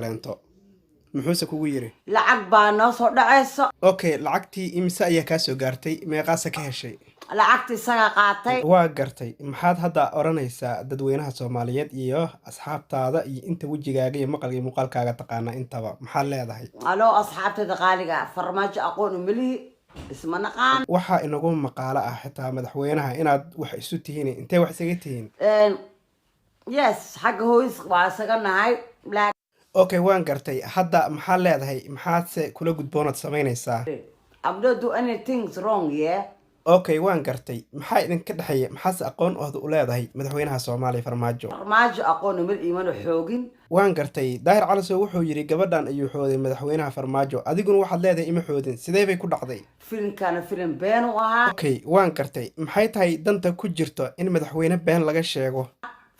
Kaleento muxuuse kugu yiri? Lacag baa noo soo dhacayso. Okay, lacagtii imise ayaa kaa soo gaartay? Meeqaase ka heshay? Lacagti isaga qaatay. Waa gartay. Maxaad hadda odhanaysaa dadweynaha Soomaaliyeed iyo asxaabtaada iyo inta wejigaaga iyo maqalka iyo muuqaalkaaga taqaana intaba? Maxaad leedahay? Aloo, asxaabtayda qaaliga, Farmaajo aqoon umalihi, isma naqaan. Waxaa inagu maqaalo ah xitaa madaxweynaha inaad wax isu tihiin. Intee wax isaga tihiin? Yes, xagga hooyis waa isaga nahay. Okay, waan gartay. Hadda maxaad leedahay? Maxaadse kula gudboonaad samaynaysaa? I'm not do anything wrong, yeah. Okay, waan gartay. Maxaa idinka dhexeeya? Maxaase aqoon ood u leedahay madaxweynaha Soomaaliya Farmaajo? Farmaajo aqoon umali, imana xoogin. Waan gartay. Daahir Calasow wuxuu yidhi gabadhan ayuu xooday madaxweynaha Farmaajo, adiguna waxaad leedahay ima xoodin. Sidee bay ku dhacday? Filimkana filim been u ahaa. Okay, waan gartay. Maxay tahay danta ku jirto in madaxweyne been laga sheego?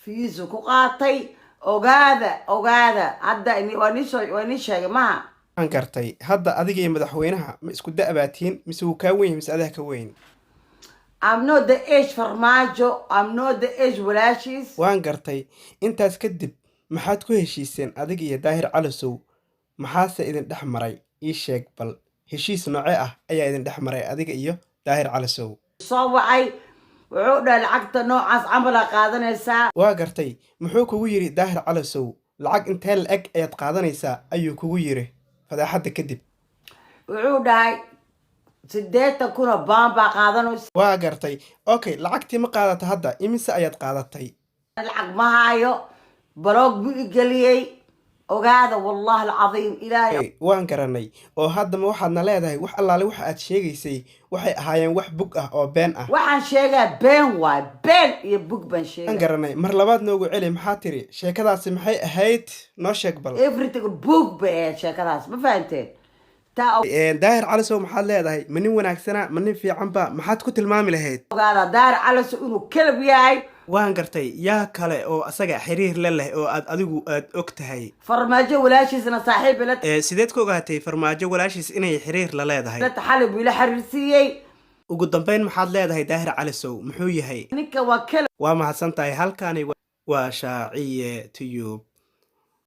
Fiisu ku qaatay. Ogaada, ogaada, hadda waa nii sheegay maha. Waan gartay. Hadda adiga iyo madaxweynaha ma isku da' baa tihiin, mise wuu kaa weyn yahay, mise adaa ka weyn? I'm not the age Farmaajo, I'm not the age walaashiis. Waan gartay. Intaas kadib maxaad ku heshiiseen adiga iyo Daahir Calasow? Maxaase idin dhex maray? Ii sheeg bal, heshiis noocee ah ayaa idin dhex maray adiga iyo Daahir Calasow? Soo wacay, wuxuu dhahay lacagta noocaas camala qaadanaysaa. Waa gartay. Muxuu kugu yidhi Daahir Calasow? Lacag intee la-eg ayaad qaadanaysaa ayuu kugu yidhi fadeexadda kadib? Wuxuu dhahay 80,000 oo baan baa qaadanaysa. Waa gartay. Okay, lacagtii ma qaadata hadda? Imise ayaad qaadatay? Lacag ma hayo, block buu igeliyey. Ogaada, wallahi alcadiim, Ilaahay. Okay, waan garanay. Oo haddama waxaadna leedahay wax allaale waxa aad sheegaysay waxay ahaayeen wax bug ah oo been ah? Waxaan sheegaa been waay, been iyo bug baan Waan sheegaa. garanay. Mar labaad noogu celi. Maxaa tiri? Sheekadaasi maxay ahayd? Noo sheeg bal. Everything bug bay ahayd sheekadaas, ma fahanteen taa? Daahir Calasow maxaad leedahay? Ma nin wanaagsana? Ma nin fiicanba? Maxaad ku tilmaami lahayd? Ogaada, Daar Calaso inuu kalab yahay. Waan gartay. Yaa kale oo asaga xiriir la leh oo aad adigu aad og tahay? Farmaajo walaashiisna saaxiib ila. Sideed ku ogaatay Farmaajo walaashiis inay xiriir la leedahay? Xalay buu ila xiriirsiiyey. Ugu dambeyn maxaad leedahay? Daahir Calasow muxuu yahay? Ninka waa kalab. Waa mahadsan tahay. Halkani waa Shaaciye Tube.